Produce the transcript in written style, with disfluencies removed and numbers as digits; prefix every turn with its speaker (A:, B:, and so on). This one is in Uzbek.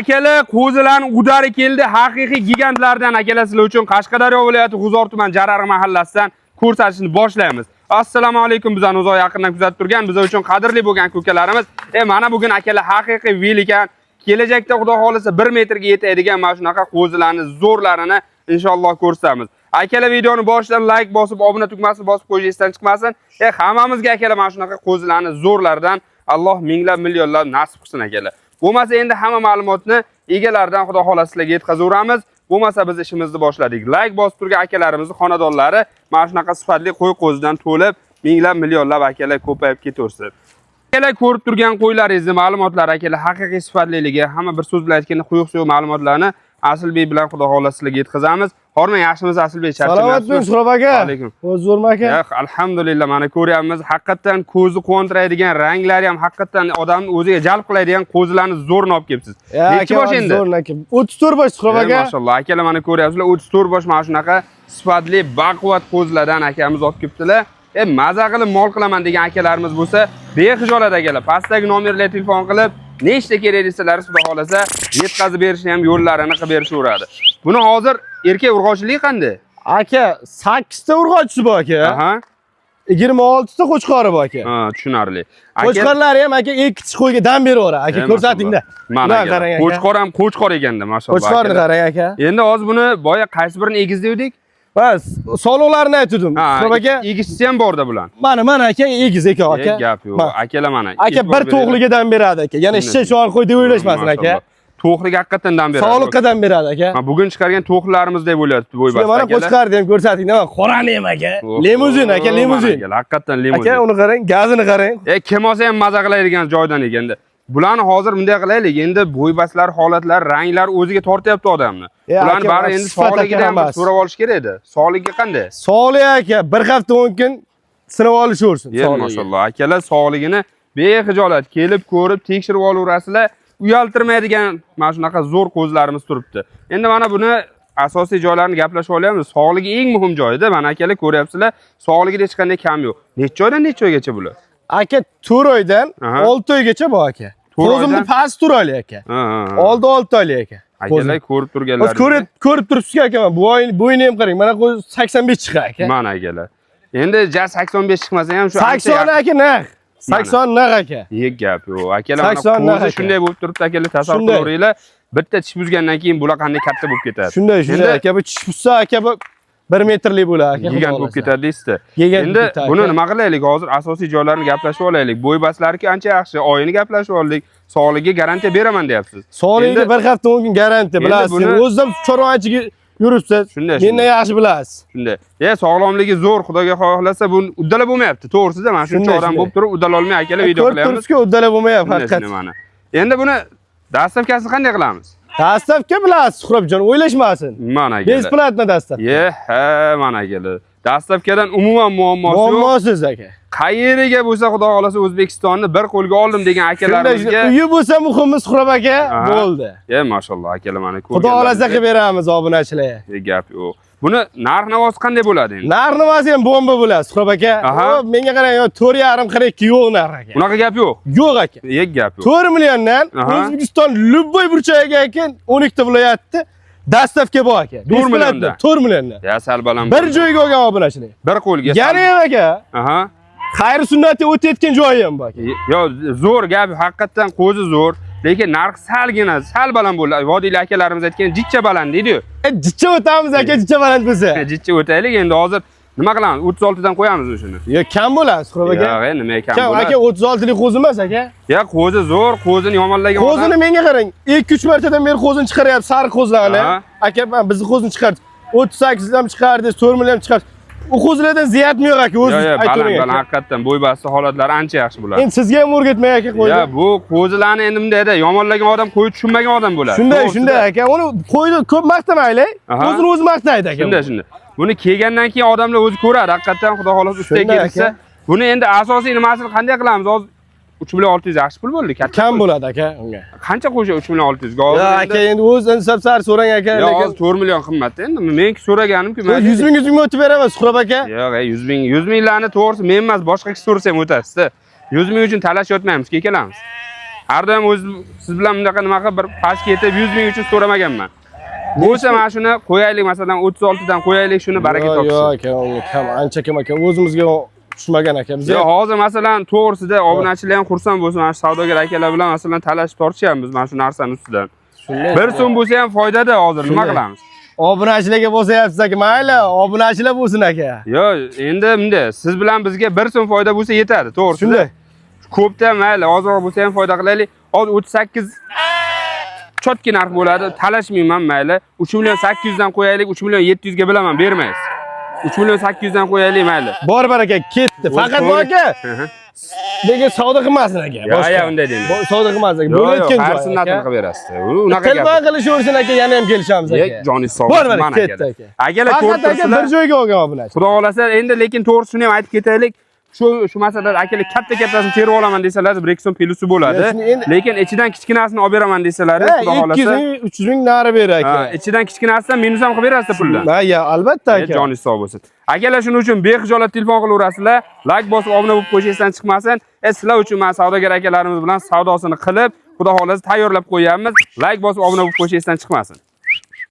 A: Akalar, qo'zilarni udari keldi. Haqiqiy gigantlardan akalar sizlar uchun Qashqadaryo viloyati G'uzor tuman Jarariq mahallasidan ko'rsatishni boshlaymiz. Assalomu alaykum, bizani uzoq yaqindan kuzatib turgan, biz uchun qadrli bo'lgan ukalarimiz. Mana bugun akalar haqiqiy великан, kelajakda Xudo xolisa 1 metrga yetadigan mana shunaqa qo'zilarni zo'rlarini inshaalloh ko'rsatamiz. Akalar, videoni boshidan like bosib, obuna tugmasini bosib qo'yish esdan chiqmasin. Hammamizga akalar mana shunaqa qo'zilarni zo'rlaridan Alloh minglab millionlab nasib qilsin akalar. Bo'lmasa endi hamma ma'lumotni egalaridan Xudo xolasa sizlarga yetkazaveramiz. Bo'lmasa biz ishimizni boshladik. Like bosib turgan akalarimizni xonadonlari mana shunaqa sifatli qo'y qo'zidan to'lib, minglab millionlab akalar ko'payib ketaversin. Akalar, ko'rib turgan qo'ylaringizni ma'lumotlari akalar haqiqiy sifatliligi, hamma bir so'z bilan aytganda quyuq suyuq ma'lumotlarni Asilbek bilan Xudo xolasa sizlarga yetkazamiz. Hormang, yaxshimisiz, Asilbek?
B: Salomatmi, Suhrob aka?
A: Alaykum.
B: O'zi zo'rmi aka?
A: Yo'q, alhamdulillah, mana ko'ryapmiz. Haqiqatdan ko'zni quvontiradigan, ranglari ham haqiqatdan odamni o'ziga jalb qiladigan qo'zilarni zo'rini olib kelibsiz. Nechi bosh endi?
B: Zo'r aka. 34 bosh, Suhrob aka.
A: Mashalloh, akalar, mana ko'ryapsizlar, 34 bosh mana shunaqa sifatli, baquvvat qo'zilardan akamiz olib kelibdilar. Maza qilib mol qilaman degan akalarimiz bo'lsa, bexijolat akalar, pastdagi nomerlarga telefon qilib, nechta kerak desalar, Xudo xolasa yetkazib berishni ham yo'llarini qilib berishaveradi. Buni hozir erkak urg'ochiligi qanday?
B: Aka, 8 ta urg'ochisi bor aka. 26 ta qo'chqori bor aka.
A: Ha, tushunarli.
B: Qo'chqorlari ham aka ikki tish qo'yga dam beraveradi. Aka, ko'rsatingda.
A: Mana
B: Mana
A: aka.
B: qarang aka.
A: Qo'chqor ham qo'chqor ekanda, mashalloh.
B: Qo'chqorni
A: akalar.
B: qarang aka.
A: Endi hozir buni boya qaysi birini egiz degandik?
B: Bas, soliqlarini aytdim.
A: Ha,
B: Suhrob aka.
A: Egizchisi ham borda bular.
B: Mana, mana aka, egiz aka aka.
A: Gap yo'q.
B: Mana.
A: Akalar, mana.
B: Aka,
A: E'tibor
B: bir
A: beringlar.
B: to'g'ligidan beradi aka. Yana shisha chor qo'y deb o'ylashmasin aka.
A: Mashalloh. To'qlik haqiqatdan dam beradi.
B: Sog'liqqa dam beradi aka.
A: Ha, bugun chiqargan to'qlarimizdek bo'lyapti bo'y
B: Shuni mana qo'chqorni ham ko'rsating. Nima, qorani ham aka. Limuzin aka, limuzin.
A: Haqiqatdan limuzin.
B: Aka, uni qarang, gazini qarang.
A: Kim olsa ham maza qiladigan joydan ekanda. Bularni hozir bunday qilaylik. Endi bo'ybaslar, holatlar, ranglar o'ziga tortyapti odamni. Bularni
B: Aka,
A: bari endi
B: sifat aka
A: sog'ligidan bir
B: hammasi.
A: so'rab olish kerak edi. Sog'ligi qanday?
B: Sog'lik aka, bir hafta 10 kun sinab olishaversin. Sog'ligi.
A: Mashalloh. Akalar, sog'ligini bexijolat kelib ko'rib, tekshirib olaverasizlar. Uyaltirmaydigan mana shunaqa zo'r qo'zilarimiz turibdi. Endi mana buni asosiy joylarini gaplashib olyapmiz. Sog'ligi eng muhim joyida. Mana akalar, ko'ryapsizlar, sog'ligida hech qanday kam yo'q. Necha oydan necha oygacha bular?
B: Aka, 4 oydan 6 oygacha bor aka.
A: 4
B: Qo'zimni
A: oydan?
B: pasti 4 oylik aka.
A: Ha, ha, ha.
B: Oldi 6 oylik aka.
A: Akalar, ko'rib turganlar.
B: Hozir ko'rib turibsizki aka, bu bo'yni ham qarang. Mana qo'z 85 chiqa aka.
A: Mana akalar. Endi ja 85 chiqmasa ham shu ancha
B: 80 aka naq. 80 naq aka.
A: Ye, gap yo'q. Akalar, mana
B: 80 naq
A: qo'zi
B: aka.
A: shunday bo'lib turibdi akalar, tasavvur
B: Shunday.
A: qilaveringlar. Bitta tish buzgandan keyin bular qanday katta bo'lib ketadi.
B: Shunday, shunday
A: Endi
B: aka, bu tish buzsa aka, bu 1 metrlik bo'ladi aka.
A: Gigant
B: Xudo
A: bo'lib
B: xohlasa.
A: ketadi deysizda.
B: Gigant
A: Endi
B: bo'lib ketadi
A: buni
B: aka.
A: nima qilaylik? Hozir asosiy joylarini gaplashib olaylik. Bo'ybaslarki ancha yaxshi, oyini gaplashib oldik. Sog'ligiga garantiya beraman deyapsiz.
B: Sog'ligiga
A: Endi
B: bir hafta 10 kun garantiya,
A: Endi
B: bilasiz. O'zim chorvachiga yuribsiz.
A: Shunday,
B: Mendan
A: shunday.
B: yaxshi bilasiz.
A: Shunday. Sog'lomligi zo'r, Xudoga xohlasa bu uddala bo'lmayapti. To'g'risida mana shuncha
B: Shunday,
A: odam
B: shunday.
A: bo'lib turib uddala olmay akalar video
B: Ko'rib
A: qilyapmiz.
B: turibsizki, uddala bo'lmayapti
A: Shunday,
B: haqiqat.
A: shunday mana. Endi buni доставка sini qanday qilamiz?
B: Доставка bilasiz, Suhrobjon, o'ylashmasin.
A: Mana akalar.
B: Бесплатно доставка.
A: Ha, mana akalar. Доставка dan umuman muammosi yo'q.
B: Muammosiz aka.
A: Qayeriga bo'lsa Xudo xolasa O'zbekistonni bir qo'lga oldim degan
B: Shunday,
A: akalarimizga
B: uyi bo'lsa muhimi, Suhrob aka, bo'ldi.
A: Mashalloh akalar, mana
B: Xudo xolasa qilib beramiz obunachilarga.
A: Gap yo'q. Buni narx navosi qanday bo'ladi endi?
B: Narx nimasi ham bomba bo'ladi, Suhrob aka. Menga qarang, yo 4,5 42 yo'q narx aka.
A: Unaqa gap yo'q.
B: Yo'q aka.
A: Gap yo'q.
B: 4 milliondan O'zbekiston любой burchagiga aka, 12 ta viloyatda доставка bor aka.
A: 4 milliondan?
B: 4 milliondan.
A: Ya sal baland.
B: Bir joyga olgan obunachilar.
A: Bir qo'lga.
B: Yana ham aka, xayr sunnati o'tayotgan joyi ham bor aka.
A: Yo, zo'r gap, haqiqatdan qo'zi zo'r, lekin narx salgina, sal baland bo'ldi. Vodiyli akalarimiz aytgan jichcha baland deydi-yu.
B: Jichcha o'tamiz aka, jichcha baland bo'lsa.
A: Jichcha o'taylik, endi hozir nima qilamiz? 36 dan qo'yamiz shuni.
B: Yo, kam bo'ladi, Suhrob aka.
A: Yo'q, nima kam
B: Kam
A: bo'ladi?
B: aka, 36 lik qo'zi emas aka.
A: Ya qo'zi zo'r, qo'zini yomonlagan odam.
B: Qo'zini menga qarang, 2-3 martadan beri qo'zini chiqaryapti, sariq qo'zlarni. Aka, mana bizni qo'zini chiqardi. 38 ham chiqardi, 4 million ham chiqardi. U qo'zilardan ziyatmi yo'q aka, o'zi
A: Yo'q, baland,
B: aytavering
A: baland
B: aka.
A: haqiqatdan bo'y-basti holatlari ancha yaxshi bo'ladi.
B: Endi sizga ham o'rgatmay aka qo'ydi.
A: Ya bu qo'zilarni endi bundayda yomonlagan odam qo'y tushunmagan odam bo'ladi.
B: Shunday,
A: To'g'risida.
B: shunday aka. Uni qo'yni ko'p maqtamaylik. O'zini o'zi maqtaydi aka.
A: Shunday, shunday. Buni kelgandan keyin odamlar o'zi ko'radi. Haqiqatdan Xudo xolasa ustiga
B: Shunday,
A: kelishsa,
B: aka.
A: buni endi asosiy nimasini qanday qilamiz? Hozir 3 million 600 yaxshi pul bo'ldi, katta
B: Kam
A: pul.
B: bo'ladi aka unga.
A: Qancha qo'sha 3 million 600 ga? Hozir
B: Ya
A: endi-
B: aka, endi o'z insofsar so'rang aka,
A: Yo,
B: lekin
A: hozir 4 million qimmatda endi. Menki so'raganimku,
B: 100 ming 100 ming o'tib beraman, Suhrob aka.
A: Yo'q, 100 ming, 100 minglarni to'g'risi men emas, boshqa kishi so'rasa ham o'tasizda. 100 ming uchun talashayotmaymiz, ikkalamiz. Har doim o'z siz bilan bunaqa nima qilib bir pastga ketib 100 ming uchun so'ramaganman. Bo'lsa mana shuni qo'yaylik, masalan 36 dan qo'yaylik, shuni baraka
B: Yo'q,
A: topsin.
B: yo'q aka, unga kam, ancha kam aka. O'zimizga tushmagan aka. Biz
A: Yo'q, hozir masalan to'g'risida obunachilar ham xursand bo'lsin, mana shu savdogar akalar bilan masalan talashib tortishyapmiz mana shu narsani ustidan.
B: Shunday.
A: Bir so'm bo'lsa ham foydada hozir nima
B: Shunday.
A: qilamiz?
B: Obunachilarga bo'lsayapsiz aka, mayli, obunachilar bo'lsin aka.
A: Yo'q, endi bunday, siz bilan bizga bir so'm foyda bo'lsa yetadi, to'g'risida.
B: Shunday.
A: Ko'pda mayli, ozroq bo'lsa ham foyda qilaylik. Hozir 38 chotki narx bo'ladi, talashmayman mayli. 3 million 800 dan qo'yaylik, 3 million 700 ga bilaman bermaysiz. 3 million 800 dan qo'yaylik mayli.
B: Bor baraka ketdi.
A: O'zi
B: Faqat bu
A: to'g'ri.
B: aka, lekin savdo qilmasin aka.
A: Yo, yo, unday demang.
B: Savdo qilmasin aka.
A: Yo'q, yo'q,
B: Bo'layotgan
A: har
B: joyi
A: sunnatini
B: aka.
A: qilib berasiz. U unaqa
B: Telefon
A: gap.
B: qilishaversin aka, yana ham kelishamiz
A: Ye,
B: aka.
A: joningiz sog'
B: Bor
A: bo'lsin,
B: baraka
A: mana
B: ketdi
A: akalar.
B: aka.
A: Akalar
B: Faqat
A: ko'rib
B: aka bir
A: turibsizlar.
B: joyga olgan obunachi.
A: Xudo xohlasa endi lekin to'g'risi shuni ham aytib ketaylik. Shu masalada akalar katta kattasini terib olaman desalar, 1-2 so'm plusi bo'ladi.
B: Ya, shuni endi-
A: Lekin ichidan kichkinasini olib beraman desalar,
B: Ha,
A: xudo
B: 200
A: xohlasa.
B: ming, 300 ming nari ber
A: Ha,
B: aka.
A: ichidan kichkinasidan minus ham qilib berasiz puldan.
B: Ha, ya, albatta aka.
A: Joningiz sog' bo'lsin. Akalar shuning uchun bexijolat telefon qilaverasizlar, like bosib obuna bo'lib qo'yishingizdan chiqmasin. Sizlar uchun mana savdogar akalarimiz bilan savdosini qilib, xudo xohlasa tayyorlab qo'yamiz. Like bosib obuna bo'lib qo'yishingizdan chiqmasin.